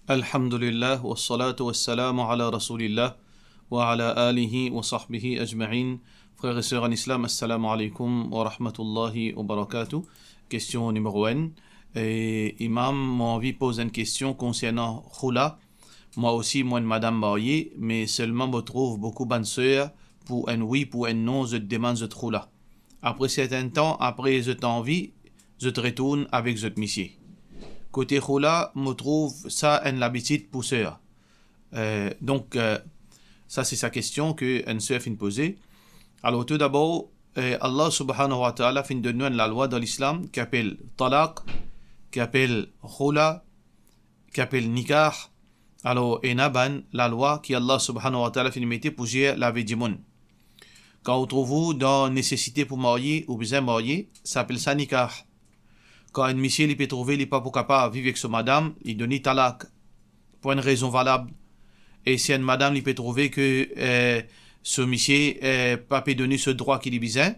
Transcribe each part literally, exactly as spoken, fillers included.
Alhamdulillah, wassalatu wassalamu ala Rasoulillah, wa ala alihi wa sahbihi ajma'in. Frer e ser an Islam, assalamu alaykoum wa rahmatullahi wa barakatuh. Kestion nimero enn. E, Imam, mo anvi poz enn kestion konsernan khoula. Mwa osi, mo enn madam marye, me selman mo trouv boukou bann ser, pou enn wi, pou enn non, zot demann zot khoula. Apre serten tan, apre zot anvi, zot retourn avek zot misie. Kote khoula, mo trouv sa enn labitid pou ser. Eh, donk, eh, sa se sa kestion ke enn ser finn poze. Alor, tou dabor, eh, Allah Subhanahu wa Ta'ala finn donn nou enn lalwa dan Lislam ki apel talaq, ki apel khoula, ki apel nikah. Alor, ena bann lalwa ki Allah Subhanahu wa Ta'ala finn mete pou zer lavi dimoun. Kan ou trouv ou dan nesesite pou marye, ou bizin marye, sa apel sa nikah. Kan enn misie li pe trouve li pa pou kapav viv ek so madam, li donn li talak pou enn rezon valab. E si enn madam li pe trouve ke, eh, so misie, eh, pa pe donn li so drwa ki li bizin,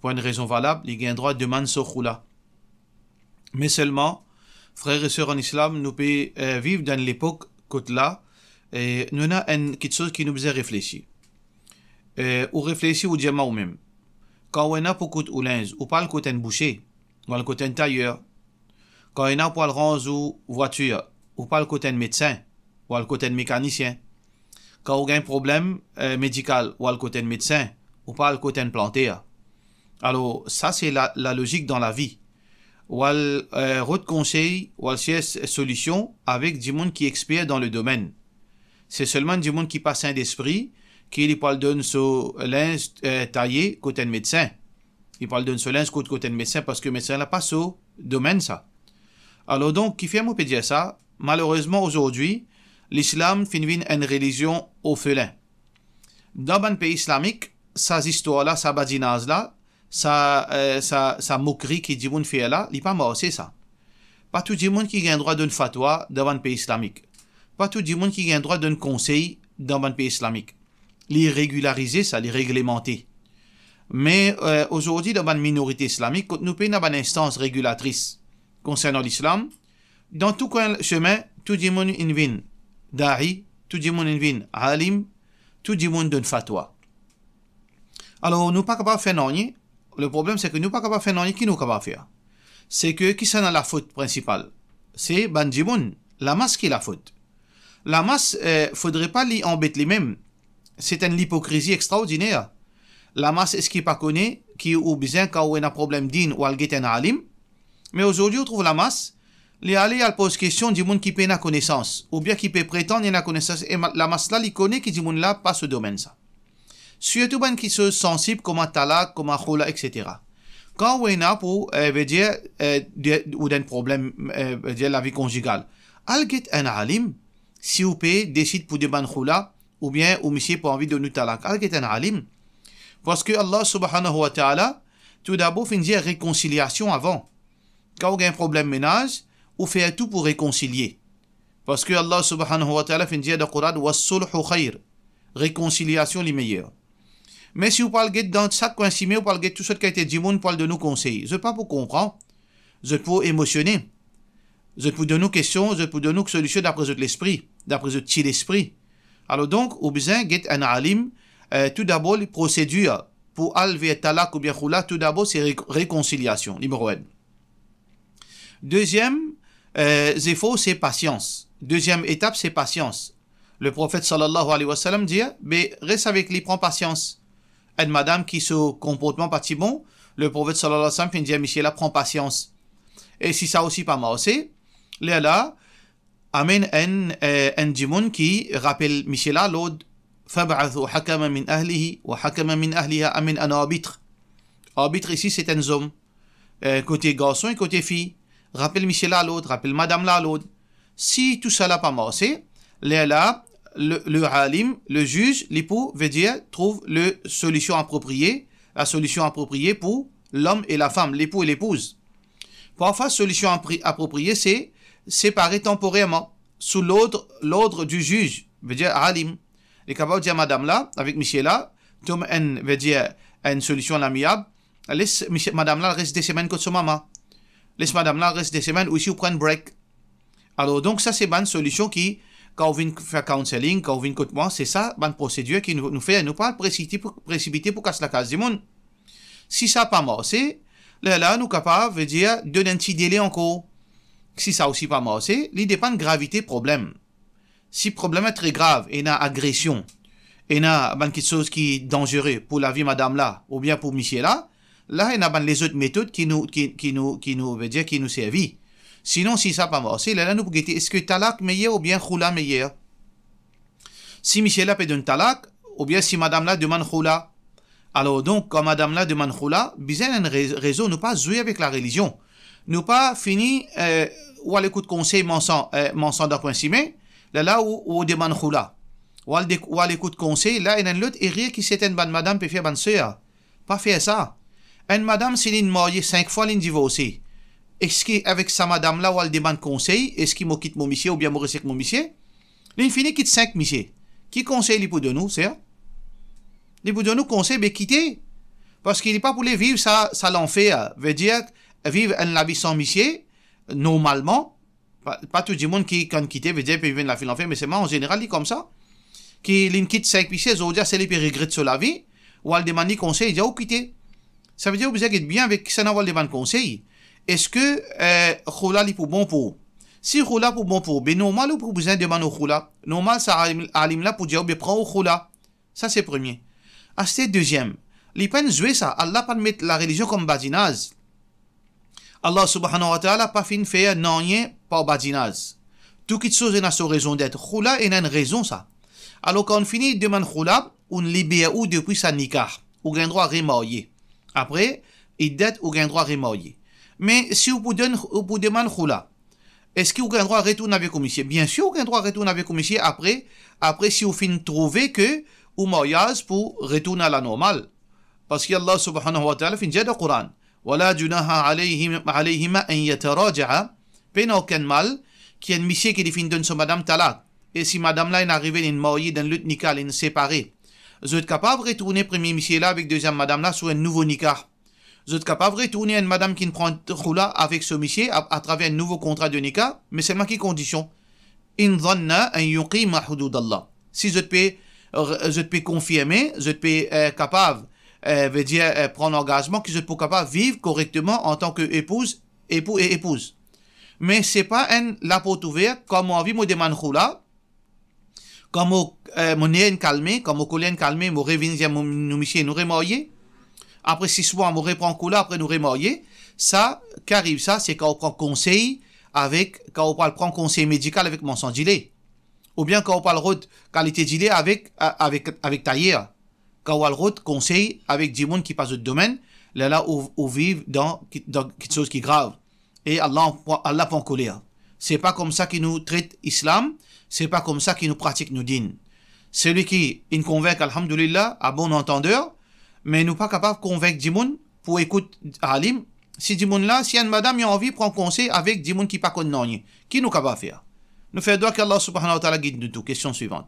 pou enn rezon valab, li gagn drwa demann so khoula. Me selman, frer e ser an Islam, nou pe, eh, viv dan enn lepok kot la, eh, nou ena enn kiksoz ki nou bizin reflesi. Eh, ou reflesi, ou dir mwa oumem. Kan ou ena pou kout ou linz, ou pa al kot enn bouse, ou al kot enn tayer. Kan ena pou al ranz ou vwatir, ou pa al kot enn medsin, ou al kot enn mekanisien. Kan ou gagn problem, eh, medikal, ou al kot enn medsin, ou pa al kot enn planter. Alor, sa se la, lalozik dan lavi. Ou al, eh, rod konsey, ou al sers solision avek dimoun ki exper dan le domenn. Se selman dimoun ki pa sin despri ki li pou al donn so linz, eh, taye kot enn medsin. Li pou al donn so linz kot, kot enn medsin, parski medsin la pa so domenn sa. Alor donk, kifer mo pe dir sa? Malerezman, azordi, Lislam finn vinn enn relizion orfelin. Dan bann pei islamik, sa zistwar la, sa badinaz la, sa, eh, sa, sa mokri ki dimoun fer la, li pa marse sa. Pa tou dimoun ki gagn drwa donn fatwa dan bann pei islamik. Pa tou dimoun ki gagn drwa donn konsey dan bann pei islamik. Li regilarize sa, li reglemante. Me, eh, azordi, dan bann minorite islamik, kot nou pena bann instans regilatris konsernan Lislam, dan tou kwin semin, tou dimoun inn vinn da'i, tou dimoun inn vinn alim, tou dimoun donn fatwa. Alor, nou pa kapav fer nanye. Le problem, se ke nou pa kapav fer nanye. Ki nou kapav fer? Se ke kisannla lafot prinsipal? Se bann dimoun, lamas ki lafot. Lamas, eh, fodre pa li anbet limem. Se enn lipokrizi extraordiner. Lamas, eski pa kone ki ou bizin, kan ou ena problem din, ou al get enn alim? Me azordi, ou trouv lamas, li ale, li al poz kestion dimoun ki pena konesans, oubien ki pe pretann ena konesans, e ma-, lamas la, li kone ki dimoun la pa so domenn sa. Sirtou bann ki so sansib kouma talak, kouma khoula, et cetera. Kan ou ena pou, eh, vedir, eh, de, ou dan enn problem, eh, vedir lavi konzigal, al get enn alim. Si ou pe desid pou demann khoula, oubien ou misie pou anvi donn ou talak, al get enn alim. Parski Allah Subhanahu wa Ta'ala, tou dabor, finn dir rekonsiliasion avan. Kan ou gagn problem menaz, ou fer tou pou rekonsilie. Parski Allah Subhanahu wa Ta'ala finn dir dan Koran, "Wassulhu khayr." Rekonsiliasion li meyer. Me si ou pou al get dan sak kwin sime, ou pou al get tou sort kalite dimoun pou al donn ou konsey, zot pa pou konpran, zot pou emosione. Zot pou donn ou kestion, zot pou donn ou solision dapre zot lespri, dapre zot ti lespri. Alor donk, ou bizin get enn alim, eh, tou dabor, li prosedir pou al ver talak oubien khoula, tou dabor, se re-, rekonsiliasion, nimero enn. Deziem, eh, zefor, se pasians. Deziem etap, se pasians. Leprofet, sallallahu alayhi wa sallam, dir, be, res avek li, pran pasians. Enn madam ki so konportman pa ti bon, Leprofet, sallallahu alayhi wa sallam, finn dir misie la, pran pasians. E si sa osi pa marse, lerla, amenn enn, eh, enn dimoun ki rapel misie la lord, "Fab'athu hakaman min ahlihi wa hakaman min ahliha", amenn enn arbit. Arbit isi, se enn zom, eh, kote garson e kote fi. Rapel misie la lord, rapel madam la lord. Si tousala pa marse, lerla, le, le alim, le ziz, li pou, vedir, trouv le solision apropriye, la solision apropriye pou lom e lafam, lepou e lepouz. Parfwa, solision apri-, apropriye, se separe tanporerman, sou lord, lord du ziz, vedir alim. Li kapav dir madam la, avek misie la, tom enn, vedir enn solision lamiab, les misie, madam la res de semenn kot so mama. Les madam la res de semenn, ou isi ou pran break. Alor, donk, sa se bann solision ki, kan ou vinn fer counselling, kan ou vinn kot mwa, se sa bann prosedir ki nou, nou fer. Nou pa presipite pou, presipite pou kas lakaz dimoun. Si sa pa marse, lerla nou kapav, vedir, donn enn ti dele ankor. Si sa osi pa marse, li depann gravite problem. Si problem la tre grav, ena agresion, ena bann kiksoz ki danzere pou lavi madam la oubien pou misie la, la ena bann lezot metod ki nou, ki, ki nou, ki nou, vedir, ki nou servi. Sinon, si sa pa marse, lerla nou pou gete, eski talak meyer oubien khoula meyer? Si misie la pe donn talak, oubien si madam la demann khoula. Alor donk, kan madam la demann khoula, bizin enn re-, rezon, nou pa zwe avek larelizion. Nou pa fini, eh, ou al ekout konsey mansan, eh, mansan dan kwin sime, lerla ou, ou demann khoula. Ou al de-, ou al ekout konsey, la ena enn lot erer ki sertenn bann madam pe fer, bann ser. Pa fer sa. Enn madam, si linn marye sink fwa, linn divorse. Eski avek sa madam la, ou al demann konsey, eski mo kit mo misie oubien mo res ek mo misie? Linn fini kit sink misie. Ki konsey li pou donn ou, ser? Li pou donn ou konsey, be kite. Parski li pa pou le viv sa, sa lanfer. Vedir, viv enn lavi san misie, normalman, pa, pa tou dimoun ki, kan kite, vedir, pe viv enn lavi lanfer, me selman, an zeneral, li koumsa. Ki linn kit sink misie, zordi, se li pe regret so lavi, ou al demann li konsey, li dir ou kite. Savedir, ou bizin get bien avek kisannla ou al demann konsey. Eski, eh, khoula li pou bon pou ou? Si khoula pou bon pou ou, be normal ou pou bizin demann ou khoula. Normal, sa alim, alim la pou dir ou, be pran ou khoula. Sa se premie. Aster deziem, li pa'nn zwe sa, Allah pa'nn met larelizion kom badinaz. Allah subhanahu wa ta'ala pa finn fer nanye par badinaz. Tou kiksoz ena so rezon det. Khoula ena enn rezon sa. Alor, kan ou fini demann khoula, ou liber ou depi sa nikah. Ou gagn drwa remarye. Apre, iddat, ou gagn drwa remarye. Me si ou pou donn, ou pou demann khoula, eski ou gagn drwa retourn avek ou misie? Biensir, ou gagn drwa retourn avek ou misie apre, apre si ou finn trouve ke ou maryaz pou retourn a la normal. Parski Allah subhanahu wa ta'ala finn dir dan Koran, "Wala junaha alayhim, alayhima an yataraja'a." Pena okenn mal ki enn misie ki li finn donn so madam talak, e si madam la inn arive, linn marye dan lot nikah, linn separe, zot kapav retourne premie misie la avek deziem madam la sou enn nouvo nikah. Zot kapav retourne enn madam ki'nn pran khoula avek so misie a, atraver enn nouvo kontra de nikah, me selman ki kondision? In zanna an yuqima hududallah. Si zot pe, zot pe konfirme, zot pe, eh, kapav, eh, vedir, eh, pran langazman ki zot pou kapav viv korekteman antan ke epouz, epou e epouz. Me se pa enn laport ouver, kan mo anvi mo demann khoula, kan mo, eh, mo nerv inn kalme, kan mo koler inn kalme, mo revinn dir mo, nou misie, nou remarye. Apre sis mwa, mo repran khoula, apre nou remarye. Sa ki ariv sa, se kan ou pran konsey avek, kan ou pral pran konsey medikal avek mansan dile. Oubien kan ou pral rod kalite dile avek, a-, avek, avek tayer. Kan ou al rod konsey avek dimoun ki pa zot domenn, lerla ou, ou viv dan ki, dan kiksoz ki grav. E Allah, Allah pa ankoler. Se pa koumsa ki nou tret Islam, se pa koumsa ki nou pratik nou din. Selwi ki inn konvink, alhamdulillah, a bon antander, me nou pa kapav konvink dimoun pou ekout alim. Si dimoun la, si enn madam li anvi pran konsey avek dimoun ki pa konn nanye, ki nou kapav fer? Nou fer dwa ki Allah subhanahu wa ta'ala gid nou tou. Kestion swivan.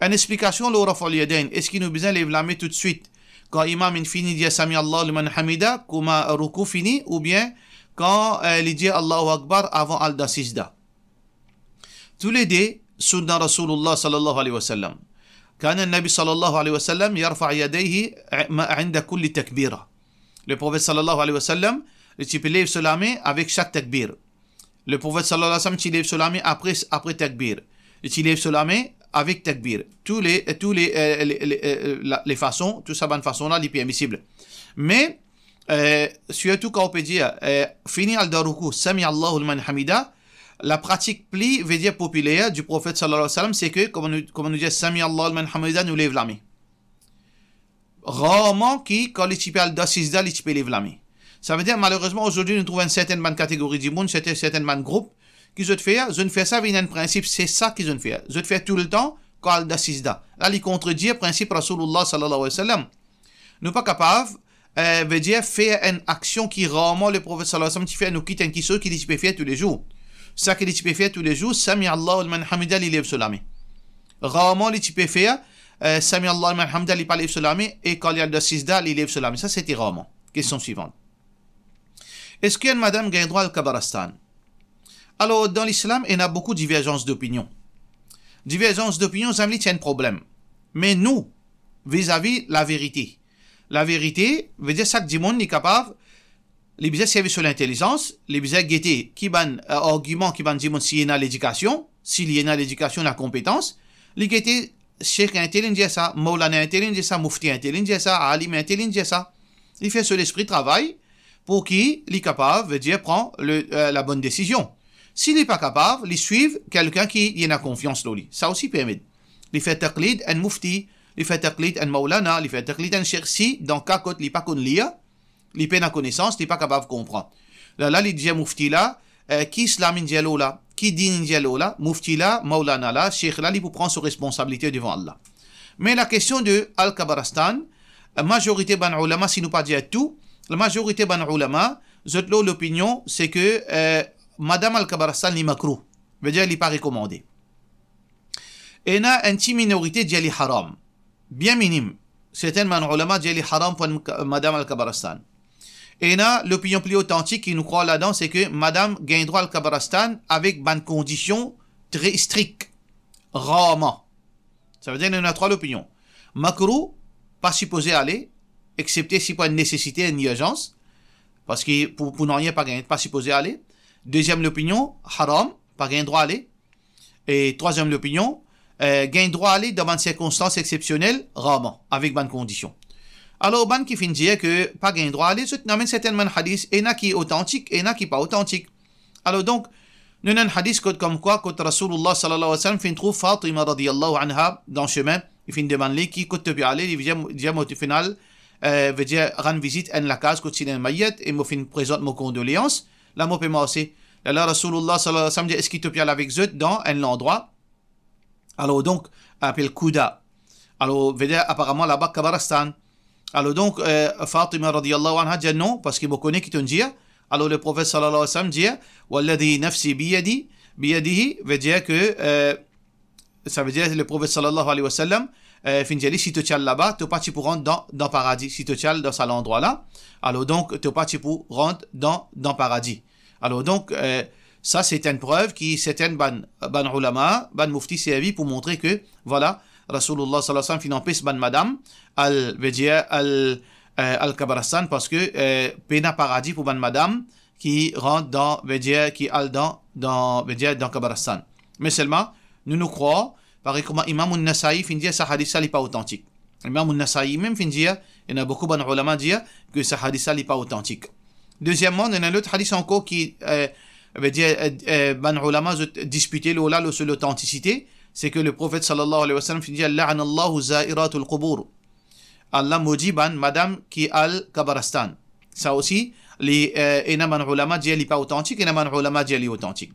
Enn explikasion lor raf'ul yadayn, eski nou bizin lev lame toutswit kan imam inn fini dir Sami Allahu liman hamida, kouma roukou fini, oubien kan, eh, li dir Allahu Akbar avan al dan sizda? Toulede sunna Rasoulillah sallallahu alayhi wa sallam. Kana Nabi sallallahu alayhi wa sallam yarfa yadayhi ma-, inda kulli takbira. Le Profet sallallahu alayhi wa sallam, li ti pe lev so lame avek sak takbir. Le Profet sallallahu alayhi wa sallam ti lev so lame apre, apre takbir. Li ti lev so lame avek takbir. Tou le, tou le, eh, le, le, eh, la, le fason, tou sa bann fason la, li permisib. Me, eh, sirtou kan ou pe dir, eh, fini al dan roukou, Sami Allahu liman hamida, la pratik pli, vedir, popiler du Profet sallallahu alayhi wa sallam, se ke, kouma nou, kouma nou dir, Sami Allahu liman hamida, nou lev lame. Rarman ki, kan li ti pe al dan sizda, li ti pe lev lame. Savedir, malerezman, azordi, nou trouv enn sertenn bann kategori dimoun, sertenn, sertenn bann group, ki zot fer, zot fer sa vinn enn prinsip, se sa ki zot fer. Zot fer toultan, kan al dan sizda. La, li kontredir prinsip Rasoulillah sallallahu alayhi wa sallam. Nou pa kapav, eh, vedir, fer enn aksion ki rarman le Profet sallallahu alayhi wa sallam ti fer, nou kit enn kiksoz ki li ti pe fer toulezour. Sa ki li ti pe fer toulezour, Sami Allahu liman hamida, li lev so lame. Rarman li ti pe fer, eh, Sami Allahu liman hamida, li pa lev so lame, e kan li al dan sizda, li lev so lame. Sa, se te rarman. Kestion swivan. Eski enn madam gagn drwa al kabaristan? Alor, dan lislam, ena boukou diverzans dopinion. Diverzans dopinion, zame li ti enn problem. Me nou, vizavi laverite. Laverite, vedir sak dimoun li kapav, li bizin servi so lintelizans, li bizin gete ki bann, eh, argiman ki bann dimoun, si li ena ledikasion, si li ena ledikasion, lakonpetans, li gete Sheikh intel inn dir sa, Maulana intel inn dir sa, Mufti intel inn dir sa, Alim intel inn dir sa. Li fer so lespri travay pou ki li kapav, vedir pran le, eh, labonn desizion. Si li pa kapav, li swiv kelkenn ki li ena konfians lor li. Sa osi permet. Li fer taklid enn mufti, li fer taklid enn maulana, li fer taklid enn sheikh si, dan ka kot li pa konn lir, li pena konesans, li pa kapav konpran. Lerla li dir mufti la, eh, ki islam inn dir lor la, ki din inn dir lor la, mufti la, maulana la, sheikh la, li pou pran so responsabilite devan Allah. Me lakestion de Al-Kabarastan, eh, mazorite bann oulama, si nou pa dir tou, lamazorite bann oulama, zot lor lopinion, se ke, eh, madam Al-Kabarastan li makrouh, vedir li pa rekomande. Ena enn ti minorite dir li haram. Bien minim. Sertin bann oulama dir li haram pou enn ka-, madam Al-Kabarastan. Ena lopinion pli otantik ki nou krwar ladan, se ke madam gagn drwa al Kabarastan avek bann kondision tre strik, rarman. Savedir, ena trwa lopinion. Makrouh, pa sipoze ale, exsepte si pou enn nesesite, enn irzans, parski pou, pou nanye pa gagn, pa sipoze ale. Deziem lopinion, haram, pa gagn drwa ale. E trwaziem lopinion, eh, gagn drwa ale dan bann sirkonstans exsepsionel, rarman, avek bann kondision. Alor, bann ki finn dir ke pa gagn drwa ale, zot inn amenn sertin bann hadis, ena ki otantik, ena ki pa otantik. Alor donk, nou ena enn hadis kot, komkwa, kot Rasoulullah sallallahu alayhi wa sallam finn trouv Fatima radiyallahu anha dan semin, li finn demann li, ki kot to pe ale, li dir, dir mo, to finn al, eh, vedir rann vizit enn lakaz kot ti ena enn mayet, e mo finn prezant mo kondoleans, la mo pe marse. Lerla Rasoulullah sallallahu alayhi wa sallam dir, eski to pe al avek zot dan enn landrwa? Alor donk, apel Kuda. Alor, vedir, aparaman, laba Kabarastan. Alor donk, eh, Fatima radiyallahu anha dir, non, parski mo kone ki to'nn dir. Alor, Leprofet sallallahu alayhi wa sallam dir, "Walladhi nafsi biyadi, biyadihi", vedir ke, eh, savedir Leprofet sallallahu alayhi wa sallam, eh, finn dir li, si to ti al laba, to pa ti pou rant dan, dan paradi, si to ti al dan sa landrwa la. Alor donk, to pa ti pou rant dan, dan paradi. Alor donk, eh, sa se enn prev ki sertin bann, bann oulama, bann mufti servi pou montre ke, vwala, Rasoulullah sallallahu alayhi wa sallam finn anpes bann madam al, vedir, al, eh, al Kabarastan, parski, eh, pena paradi pou bann madam ki rant dan, vedir, ki al dan, dan, vedir, dan Kabarastan. Me selman, nou, nou krwar, parey kouma Imam An-Nasai finn dir, sa hadis la li pa otantik. Imam An-Nasai mem finn dir, ena boukou bann oulama dir ke sa hadis la li pa otantik. Dezieman, ena lot hadis ankor ki, eh, vedir, eh, eh, bann oulama zot dispite lor la, lor so lotantisite, se ke Leprofet sallallahu alayhi wa sallam finn dir, "La'anallahu za'iratul qubur." Allah modi bann madam ki al Kabarastan. Sa osi, li, eh, ena bann oulama dir li pa otantik, ena bann oulama dir li otantik.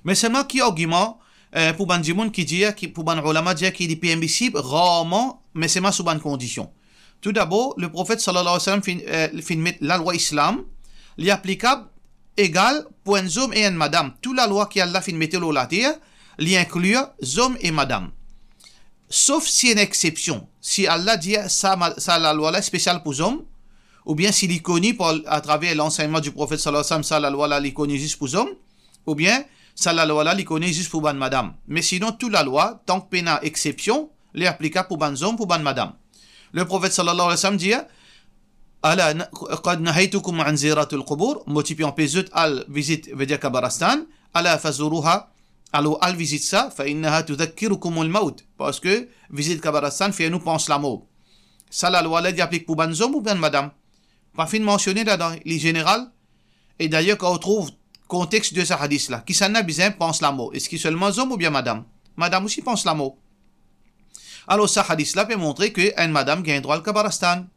Me selman ki argiman, eh, pou bann dimoun ki dir, ki, pou bann oulama dir ki li permisib rarman, me selman sou bann kondision. Toudabor, Leprofet sallallahu alayhi wa sallam finn, eh, finn met lalwa Islam, li aplikab egal pou enn zom e enn madam. Tou lalwa ki Allah finn mete lor later, li inklir zom e madam. Sof si ena exsepsion. Si Allah dir sa ma-, sa lalwa la spesial pou zom, oubien si li koni par, atraver lansegnman di Profet sallallahu alayhi wa sallam, sa lalwa la li koni zis pou zom, oubien sa lalwa la li koni zis pou bann madam. Me sinon, tou lalwa, tank pena exsepsion, li aplikab pou bann zom, pou bann madam. Leprofet sallallahu alayhi wa sallam dir, "Ala na-, qad nahaytukum an ziyaratil qubur", mo ti pe anpes zot al vizit, vedir Kabarastan, "Ala fazuruha", alor al vizit sa, "fa innaha tudhakkirukumul mawt", parski vizit Kabarastan fer nou pans lamor. Sa lalwa la, li aplik pou bann zom ou bann madam? Pa finn mansione ladan, li zeneral. E dayer, kan ou trouv kontex de sa hadis la, kisannla bizin pans lamor? Eski selman zom oubien madam? Madam osi pans lamor. Alor, sa hadis la pe montre ke enn madam gagn drwa al Kabarastan.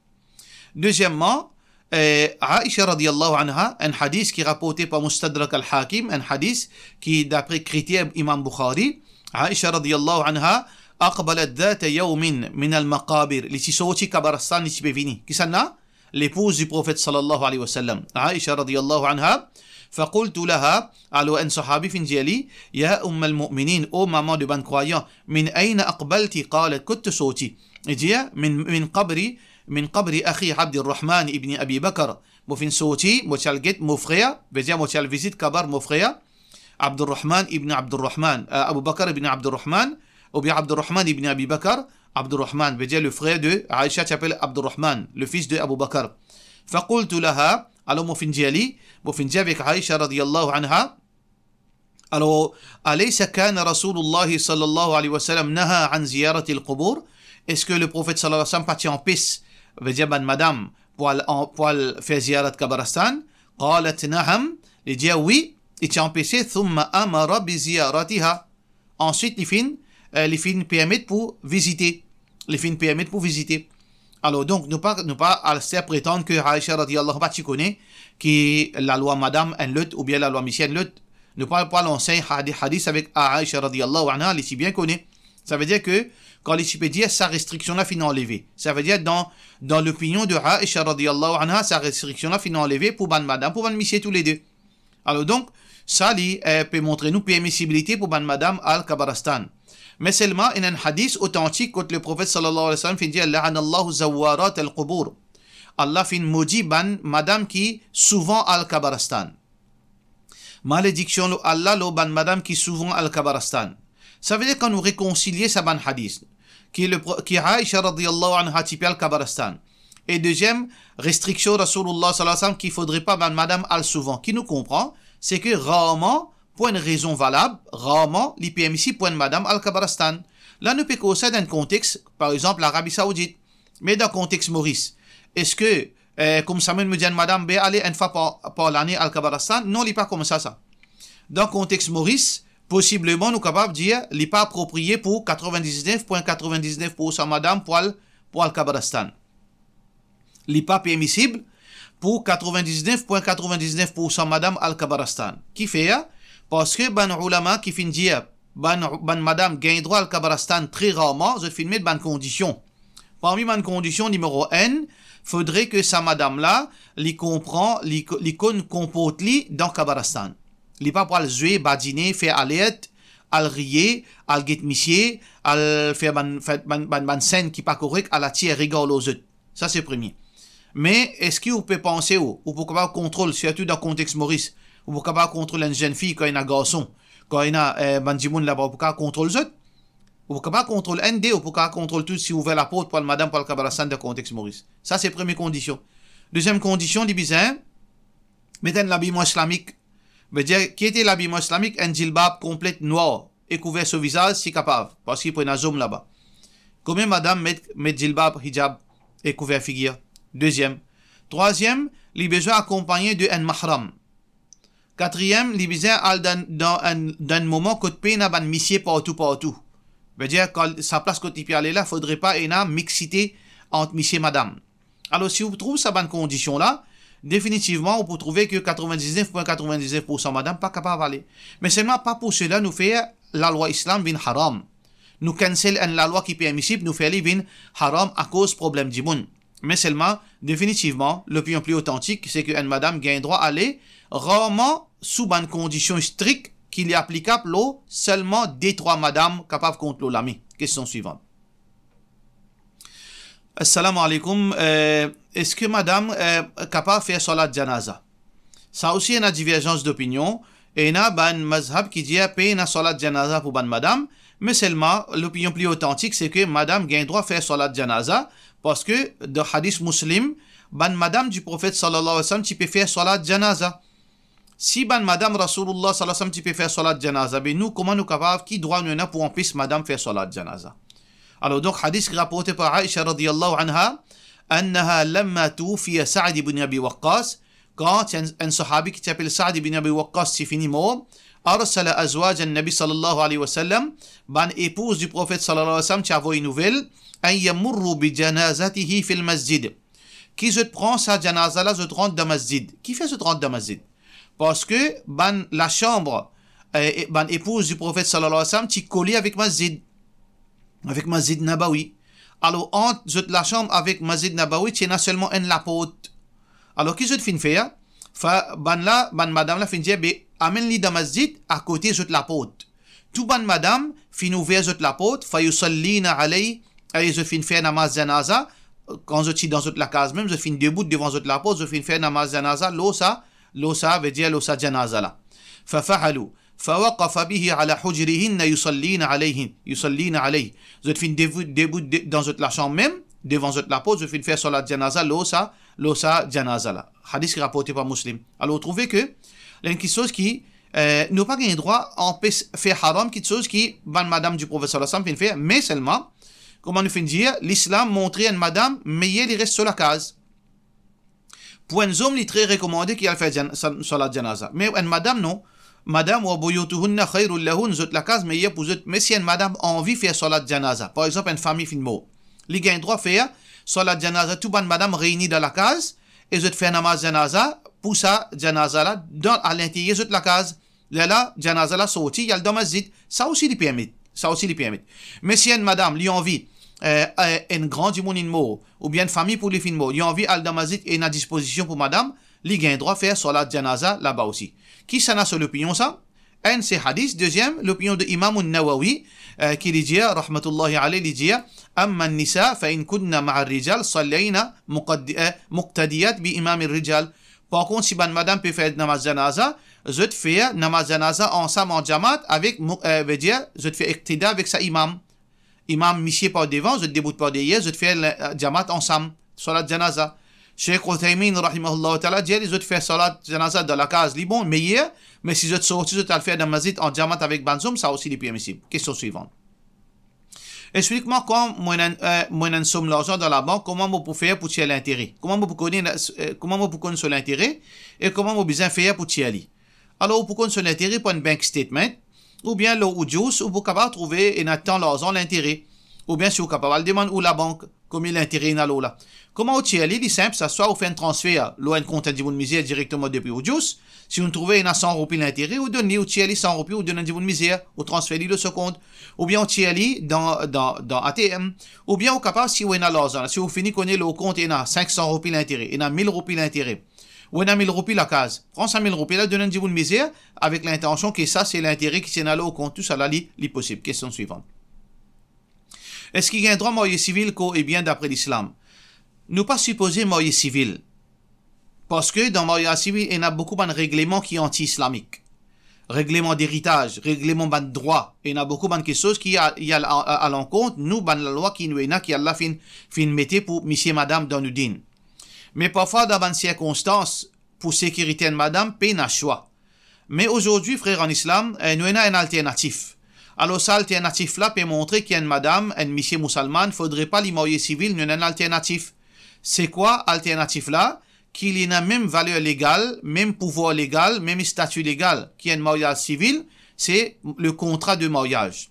Dezieman, eh, Aisha radiyallahu anha, enn hadis ki raporte par Mustadrak al-Hakim, enn hadis ki dapre kriter Imam Bukhari, Aisha radiyallahu anha, aqbalat dhata yawmin min al-maqabir. Li ti sorti Kabarastan, li ti pe vini. Kisannla? Lepouz di Profet sallallahu alayhi wa sallam, Aisha radiyallahu anha, faqultu laha, alor enn sahabi finn dir li, "Ya Ummal Mu'minin, o mama de bann krwayan, min ayna aqbalti?" Qalat, kot to sorti? Li dir, "Min, min qabri, min qabri akhi Abdirrahman ibn Abi Bakr." Mo finn sorti, mo ti al get mo frer, vedir mo ti al vizit kabar mo frer, Abdurrahman ibn Abdurrahman, euh, Abu Bakr ibn Abdurrahman, oubien Abdurrahman ibn Abi Bakr, Abdurrahman, veut dire le frère de Aïcha, ti apel Abdurrahman, le fils de Abu Bakr. Faqultu laha, alor mo finn dir li, mo finn dir avek Aïcha radiyallahu anha, alor, alaysa kana Rasulullah sallallahu alayhi wa sallam naha an ziyaratil qubur? Eski le Profet sallallahu alayhi wa sallam pa ti anpes, veut dire bann madam, pou al, an, pou al fer ziyarat kabaristan? Qalat na'am, li dir wi, li ti anpese, thumma amara bi ziyaratiha. Answit, li finn, euh, li finn permet pou vizite. Li finn permet pou vizite. Alor, donk, nou pa, nou pa al ser pretann ke Aïcha radiyallahu anha pa ti kone ki lalwa madam enn lot oubien lalwa misie enn lot. Nou pa, pa al ansegn hadi-, hadis avek Aïcha radiyallahu anha, li ti bien kone. Sa veut dire ke kan li ti pe dir sa restriksion la finn anleve. Sa veut dire dan, dan lopinion de Aïcha radiyallahu anha, sa restriksion la finn anleve pou bann madam, pou bann misie toulede. Alor donk, sa li, eh, pe montre nou permisibilite pou bann madam al kabaristan. Me selman, ena enn hadis otantik kot le Profet sallallahu alayhi wa sallam finn dir, "La'anallahu zawwarat al-qubur." Allah finn modi bann madam ki souvan al kabaristan. Malediksion lor Allah lor bann madam ki souvan al kabaristan. Sa vedir kan nou rekonsilie sa bann hadis, ki le pro-, ki Aïcha radiyallahu anha ti pe al kabaristan. E deziem restriksion Rasoulullah sallallahu alayhi wa sallam ki fodre pa bann madam al souvan, ki nou konpran, se ke rarman, pou enn rezon valab, rarman li permisib pou enn madam al kabaristan. La nou pe koz sa dan enn kontex, par exanp, Larabi Saoudit. Me dan kontex Moris, eski, eh, koumsa mem mo dir enn madam, be ale enn fwa par, par lane al kabaristan? Non, li pa koumsa sa. Dan kontex Moris, posibleman nou kapav dir li pa apropriye pou katrovin-diznef pwin katrovin-diznef poursan madam pou al, pou al kabaristan. Li pa permisib pou katrovin-diznef pwin katrovin-diznef poursan madam al kabaristan. Kifer? Parski bann oulama ki finn dir bann, bann madam gagn drwa al kabaristan tre rarman, zot finn met bann kondision. Parmi bann kondision, nimero enn, fodre ke sa madam la, li konpran, li ko-, li konn konport li dan kabaristan. Li pa pou al zwe, badine, fer alert, al riye, al get misie, al fer bann, fer bann, bann, bann senn ki pa korek, al atir regar lor zot. Sa se premie. Me eski ou pe panse ou, ou pou kapav kontrol, sirtou dan kontex Moris, ou pou kapav kontrol enn zenn fi kan ena garson, kan ena, eh, bann dimoun laba, ou pou kapav kontrol zot? Ou pou kapav kontrol enn de, ou pou kapav kontrol tou si ouver laport pou al madam pou al kabaristan dan kontex Moris. Sa se premie kondision. Deziem kondision, li bizin met enn labiman islamik. Vedir, ki ete labiman islamik? Enn zilbab konplet nwar e kouver so vizaz si kapav, parski pou ena zom laba. Konbien madam met, met zilbab, hijab e kouver figir? Deziem. Trwaziem, li bizin akonpagne de enn mahram. Katriem, li bizin al dan, dan enn, dan enn moman kot pena bann misie partou, partou. Vedir, kan sa plas kot li pe ale la, fodre pa ena mixité ant misie madam. Alor, si ou trouv sa bann kondision la, definitivman, ou pou trouve ke katrovin-diznef pwin katrovin-diznef poursan madam pa kapav ale. Me selman, pa pou sela nou fer lalwa islam vinn haram. Nou cancel enn lalwa ki permisib, nou fer li vinn haram akoz problem dimoun. Me selman, definitivman, lopinion pli otantik, se ke enn madam gagn drwa ale, rarman sou bann kondision strik ki li aplikab lor selman de trwa madam kapav kont lor lame. Kestion swivan. Assalamu alaikum. Eh, eski madam, eh, kapav fer swalat janaza? Sa osi ena diverzans dopinion. Ena bann mazhab ki dir pena swalat janaza pou bann madam, me selman lopinion pli otantik se ke madam gagn drwa fer swalat janaza, parski dan hadis Muslim, bann madam di Profet sallallahu alayhi wa sallam ti pe fer swalat janaza. Si bann madam Rasoulullah sallallahu alayhi wa sallam ti pe fer swalat janaza, be nou, kouma nou kapav, ki drwa nou ena pou anpes madam fer swalat janaza? Alor, donk, hadis ki raporte par Aisha radiyallahu anha, annaha lamma tuwuffiya Sa'd ibn Abi Waqqas, kan ti enn, enn sahabi ki ti apel Sa'd ibn Abi Waqqas ti fini mor, arsala azwaj an-Nabi sallallahu alayhi wa sallam, bann epouz di Profet sallallahu alayhi wa sallam ti avoy nouvel, an yamurru bi janazatihi fil masjid. Ki zot pran sa janaza la, zot rant dan masjid. Kifer zot rant dan masjid? Parski bann lasanm, eh, e bann epouz di Profet sallallahu alayhi wa sallam ti kole avek masjid, avek Masjid Nabawi. Alor, ant zot lasanm avek Masjid Nabawi, ti ena selman enn laport. Alor, ki zot finn fer? Fa-, bann la, bann madam la finn dir, be, amenn li dan masjid, akote zot laport. Tou bann madam finn ouver zot laport, fa yusallina alayh, e zot finn fer namaz janaza, kan zot ti dan zot lakaz mem, zot finn debout devan zot laport, zot finn fer namaz janaza lor sa, lor sa, vedir lor sa janaza la. Fa fa'alu, Fawaqafa bihi ala hujrihinna yusallina alayhin, yusallina alayh. Zot finn debout, debout de-, dan zot lasam mem, devan zot laport, zot finn fer salat janaza lor sa, lor sa janaza la. Hadis ki raporte par Muslim. Alor, ou trouve ke, enn kiksoz ki, eh, nou pa gagn drwa anpes fer haram kiksoz ki bann madam di Profet sallallahu alayhi wa sallam finn fer, me selman, kouma nou finn dir, Lislam montre enn madam meyer li res so lakaz. Pou enn zom, li tre rekomande ki al fer jan-, sa-, salat janaza. Me enn madam, non. Madam, wa buyutuhunna khayrul lahun, zot lakaz meyer pou zot. Me si enn madam anvi fer salat janaza, par exanp, enn fami finn mor, li gagn drwa fer salat janaza, tou bann madam reyni dan lakaz, e zot fer namaz janaza, pou sa janaza la, dan, alinteryer zot lakaz. Lerla janaza la sorti, li al dan masjid, sa osi li permet. Sa osi li permet. Me si enn madam, li anvi, eh, eh, enn gran dimoun inn mor, oubien enn fami pou li finn mor, li anvi al dan masjid e ena dispozision pou madam, li gagn drwa fer salat janaza laba osi. Kisannla so lopinion sa? Enn se hadis, deziem, lopinion de Imam An-Nawawi, eh, ki li dir, rahmatullahi alayh, li dir, amma an-nisa fa in kunna ma'a ar-rijal sallayna muqaddi-, eh, muqtadiyat bi imam ar-rijal. Par kont, si bann madam pe fer namaz janaza, zot fer namaz janaza ansam an jamat avek mo-, eh, vedir, zot fer iqtida avek sa imam. Imam misie par devan, zot debout par deryer, zot fer la, eh, jamat ansam, salat janaza. Sheikh Uthaymin, rahimahullah taala, dir li, zot fer salat janaza dan lakaz, li bon, meyer, me si zot sorti, zot al fer dan masjid an jamat avek bann zom, sa osi li permisib. Kestion swivan. Explik mwa, kan mo ena, eh, mo ena enn som larzan dan labank, kouma mo pou fer pou tir lintere? Kouma mo pou kone, eh, kouma mo pou konn so lintere e kouma mo bizin fer pou tir li? Alor, ou pou konn so lintere par enn bank statement, oubien lor ou Juice, ou pou kapav trouve ena tan larzan lintere. Oubien si ou kapav al demann ou labank, konbien lintere ena lor la. Kouma ou tir li? Li sinp sa, swa ou fer enn transfer lor enn kont enn dimoun mizer direkteman depi ou Juice, si ou trouve ena san roupi lintere, ou donn li, ou tir li san roupi, ou donn enn dimoun mizer, ou transfer li lor so kont, oubien ou tir li dan, dan, dan A T M, oubien ou kapav, si ou ena larzan la, si ou fini kone lor ou kont ena sink san roupi lintere, ena mil roupi lintere, ou ena mil roupi lakaz, pran sa mil roupi la, donn enn dimoun mizer, avek lintansion ki sa se lintere ki ti ena lor ou kont, tousala li, li posib. Kestion swivan. Eski gagn drwa marye sivil, kor ebien dapre Lislam? Nou pa sipoze marye sivil. Parski dan maryaz sivil, ena boukou bann regleman ki anti-islamik. Regleman deritaz, regleman bann drwa, ena boukou bann kiksoz ki al, al, al, al ankont nou bann lalwa ki nou ena, ki Allah finn, finn mete pou misie madam dan nou din. Me parfwa, dan bann sirkonstans, pou sekirite enn madam, pena swa. Me azordi, frer an Islam, eh, nou ena enn alternatif. Alor, sa alternatif la pe montre ki enn madam, enn misie mousalmann, fodre pa li marye sivil, nou ena enn alternatif. Se kwa alternatif la? Ki li ena mem valer legal, mem pouvwar legal, mem stati legal ki enn maryaz sivil, se le kontra de maryaz.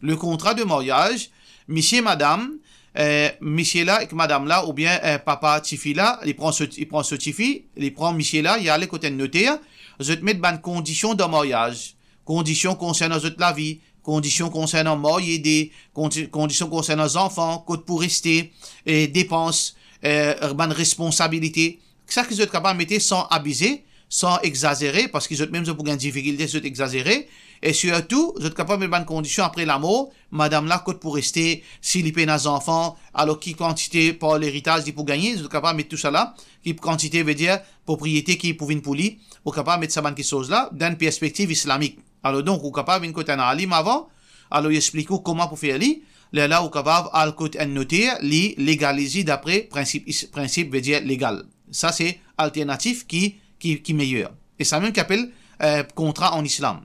Le kontra de maryaz, misie madam, eh, misie la ek madam la, oubien, eh, papa tifi la, li pran so, li pran so tifi, li pran misie la, li ale kot enn noter, zot met bann kondision dan maryaz. Kondision konsernan zot lavi, kondision konsernan marye de, kondi-, kondision konsernan zanfan, kot pou reste, eh, depans, eh, bann responsabilite. Sa ki zot kapav mete san abize, san egzazere, parski zot mem zot pou gagn difikilte si zot egzazere, e sirtou, zot kapav met bann kondision apre lamor, madam la kot pou reste, si li pena zanfan, alor ki kantite par leritaz li pou gagne, zot kapav met tousala, ki kantite, vedir, propriete ki pou vinn pou li, ou kapav met sa bann kiksoz la, dan enn perspektiv islamik. Alor donk, ou kapav vinn kot enn alim avan, alor li explik ou kouma pou fer li, lerla ou kapav al kot enn noter, li legaliz li dapre prinsip is-, prinsip, vedir legal. Sa se alternatif ki, ki, ki meyer. E sa mem ki apel, eh, kontra an Islam.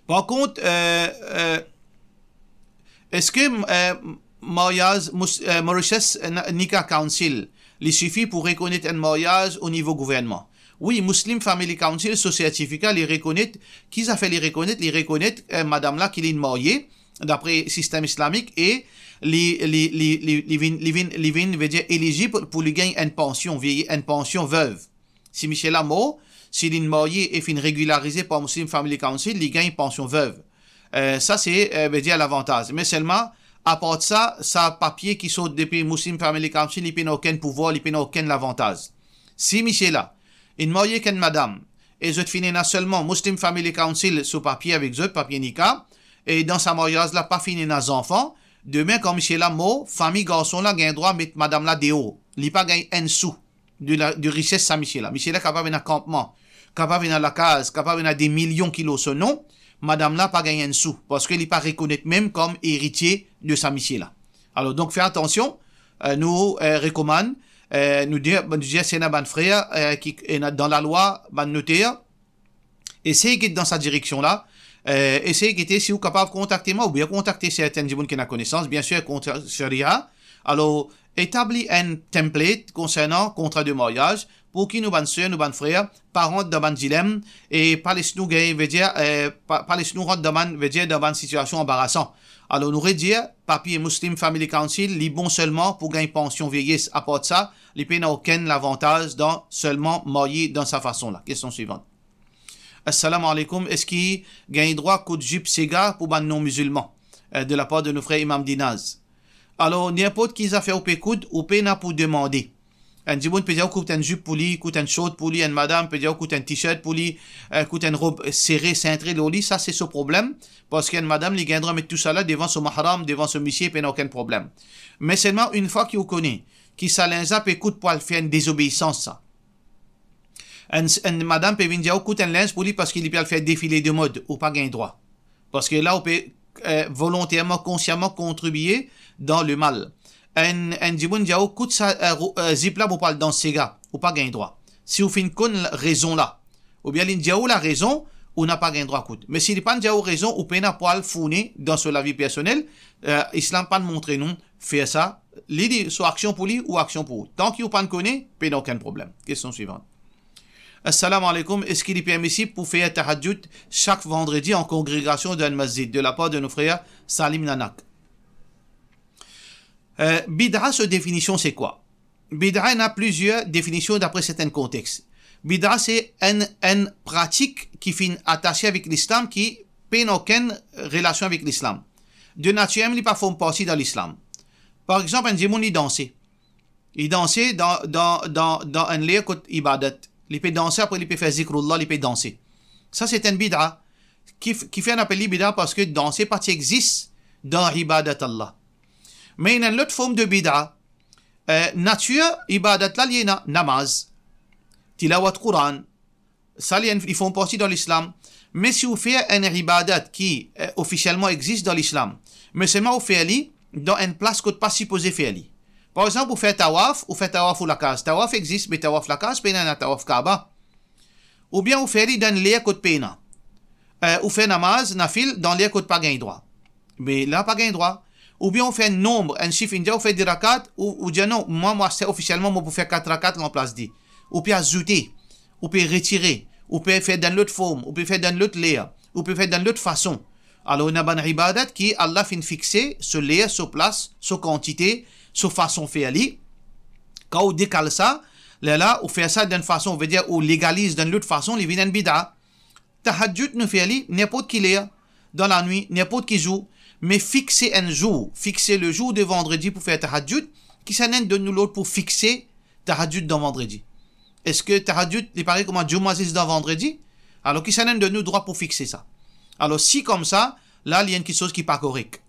Par kont, eh, eh, eski, eh, maryaz, mous-, eh, Mauritius, eh, na-, Nikah Council, li sifi pou rekonet enn maryaz o nivo gouvernman? Wi, Muslim Family Council, so sertifika, li rekonet, ki zafer li rekonet? Li rekonet, eh, madam la ki linn marye, dapre sistem islamik, e li, li, li, li, li vinn, li vinn, li vinn, vedir, elizib pou li gagn enn pansion, veye-, enn pansion vev. Si misie la mor, si linn marye e finn regilarize par Muslim Family Council, li gagn pansion vev. Eh, sa se, eh, vedir lavantaz. Me selman, apar sa, sa papie ki sort depi Muslim Family Council, li pena okenn pouvwar, li pena okenn lavantaz. Si misie la inn marye ek enn madam, e zot finn ena selman Muslim Family Council so papie avek zot, papie nikah, e dan sa maryaz la pa finn ena zanfan, demin kan misie la mor, fami garson la gagn drwa met madam la deor. Li pa gagn enn sou de la, de rises sa misie la. Misie la kapav ena kanpman. kapav ena lakaz, kapav ena de milion ki lor so nom, madam la pa gagn enn sou, parski li pa rekonet mem kom eritie de sa misie la. Alor, donk, fer atansion, eh, nou, eh, rekomann, eh, nou dir, nou dir si ena bann frer, eh, ki ena dan lalwa, bann noter, esey get dan sa direksion la, eh, esey gete si ou kapav kontakte mwa oubien kontakte sertenn dimoun ki ena konesans, biensir, kontra sharia. Alor, etabli enn template konsernan kontra de maryaz, pou ki nou bann ser, nou bann frer, pa rant dan bann dilem, e pa les nou gagn, vedir, eh, pa, pa les nou rant dan bann, vedir, dan bann sitiasion anbarasan. Alor, nou redir, papie Muslim Family Council, li bon selman pou gagn pansion vieyes. Apar sa, li pena okenn lavantaz dan selman marye dan sa fason la. Kestion swivan. Assalamu alaikum, eski gagn drwa kout zip sega pou bann non-mizilman, eh, de lapar de nou frer Imam Dinaz? Alor, ninport ki zafer ou pe kout, ou pena pou demande. Enn dimoun pe dir ou kout enn zip pou li, kout enn short pou li, enn madam pe dir ou kout enn t-shirt pou li, eh, kout enn rob sere, sentre lor li, sa se so problem, parski enn madam, li gagn drwa met tousala devan so mahram, devan so misie, pena okenn problem. Me selman, enn fwa ki ou kone ki sa linz la pe kout pou al fer enn dezobeisans sa, enn, enn madam pe vinn dir ou kout enn linz pou li parski li pe al fer defile de mod, ou pa gagn drwa. Parski la ou pe, eh, volonterman, konsiaman kontribie dan lemal. Enn, enn dimoun dir ou kout sa, eh, ro-, eh, zip la pou al dans sega, ou pa gagn drwa. Si ou finn konn rezon la, oubien li dir ou larezon, ou napa gagn drwa kout. Me si li pa'nn dir ou rezon, ou pena pou al fourni dan so lavi personel, eh, Islam pa'nn montre nou fer sa, li, li, so aksion pou li ou aksion pou ou. Tanki ou pa'nn kone, pena okenn problem. Kestion swivan. Assalamu alaikum, eski li permisib pou fer tahajjud sak vandredi an kongregasion dan enn masjid, de lapar de nou frer Salim Nanak? Eh, bid'a, so definision se kwa? Bid'a ena plizier definision dapre sertenn kontex. Bid'a se enn, enn pratik ki finn atase avek Lislam, ki pena okenn relasion avek Lislam. De natir mem, li pa form parti dan Lislam. Par exanp, enn dimoun li danse. Li danse dan, dan, dan, dan enn ler kot ibadat. Li pe danse, apre li pe fer zikrullah, li pe danse. Sa se enn bid'a. Ki, kifer nou apel li bid'a? Parski danse pa ti exis dan ibadat Allah. Me ena enn lot form de bid'a. Eh, natir ibadat la, li ena namaz, tilawat Quran, sa li enn, li form parti dan Lislam. Me si ou fer enn ibadat ki, eh, ofisielman exis dan Lislam, me selman ou fer li dan enn plas kot pa sipoze fer li. Par exanp, ou fer tawaf, ou fer tawaf ou lakaz. Tawaf exis, me tawaf lakaz pena, ena tawaf Kaaba. Oubien ou fer li dan enn ler kot pena. Eh, ou fer namaz nafil dan ler kot pa gagn drwa. Me la pa gagn drwa. Oubien ou fer enn nonb, enn sif, inn dir ou fer de rakat, ou, ou dir non, mwa, mwa, se ofisielman, mo pou fer kat rakat lanplas de. Ou pe azoute, ou pe retire, ou pe fer dan lot form, ou pe fer dan lot ler, ou pe fer dan lot fason. Alor, ena bann ibadat ki Allah finn fixe so ler, so plas, so kantite, so fason fer li. Kan ou dekal sa, lerla ou fer sa dan enn fason, vedir ou legaliz dan lot fason, li vinn enn bid'a. Tahajjud, nou fer li ninport ki ler, dan lanwit, ninport ki zour, me fixe enn zour, fixe le jour de vandredi pou fer tahajjud, kisannla donn nou lord pou fixe tahajjud dan vandredi? Eski tahajjud, li parey kouma Djouma zis dan vandredi? Alor, kisannla donn nou drwa pou fixe sa? Alor, si koumsa, la, li enn kiksoz ki pa korek.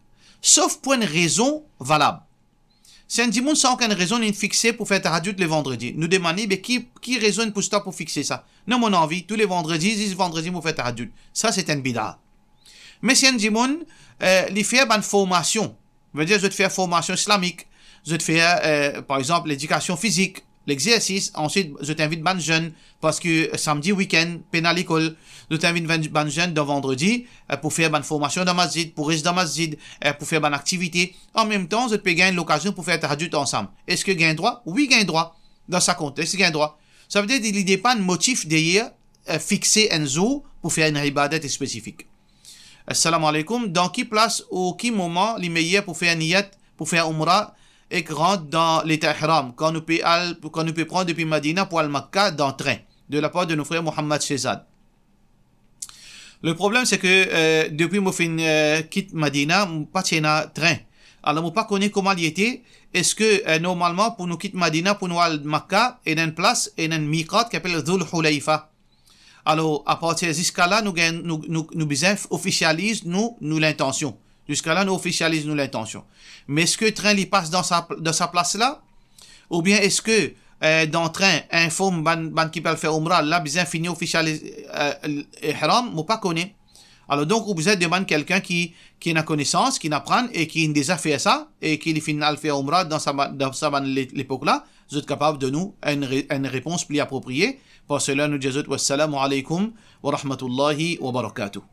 Sof pou enn rezon valab. Si enn dimoun san okenn rezon, linn fixe pou fer tahajjud le vandredi, nou demann li, be ki, ki rezon pou sa, pou fixe sa? Non, mo anvi tou le vandredi, zis vandredi, mo fer tahajjud. Sa, se enn bid'a. Me si enn dimoun, eh, li fer bann formasion, vedir zot fer formasion islamik, zot fer, eh, par exanp, ledikasion fizik, lexersis, answit zot invit bann zenn, parski samdi wikenn pena lekol, zot invit bann, bann zenn dan vandredi, eh, pou fer bann formasion dan masjid, pou res dan masjid, eh, pou fer bann aktivite. Anmemtan, zot pe gagn lokazion pou fer tahajjud ansam. Eski gagn drwa? Wi, gagn drwa. Dan sa kontex, gagn drwa. Savedir li depann motif deryer, eh, fixe enn zour pou fer enn ibadat spesifik. Assalamu alaikum. Dan ki plas ou ki moman li meyer pou fer niyat pou fer Oumra ek rant dan leta ihram, kan nou pe al, kan nou pe pran depi Madina pou al Makka dan tren, de lapar de nou frer Mohammad Shehzad. Le problem, se ke, eh, depi mo finn, eh, kit Madina, mo pa ti ena tren. Alor, mo pa kone kouma li ete. Eski, eh, normalman, pou nou kit Madina, pou nou al Makka, ena enn plas, ena enn miqat ki apel Dhul Hulayfa. Alor, apartir ziska la, nou gagn, nou, nou, nou bizin ofisializ nou, nou lintansion. Ziska la, nou ofisializ nou lintansion. Me eski tren li pas dan sa, dan sa plas la? Oubien eski eh, dan trin, inform bann, bann ki pe al fer Umrah, la bizin fini ofisializ, eh, ihram, mo pa kone. Alor donk, ou bizin demann kelkenn ki, ki ena konesans, ki inn aprann e ki inn deza fer sa, e ki li finn al fer Umrah dan sa ba-, dan sa bann le-, lepok la, zot kapav donn ou enn re-, enn repons pli apropriye. Par sela, nou dir zot, wassalamu alaykum wa rahmatullahi wa barakatuh.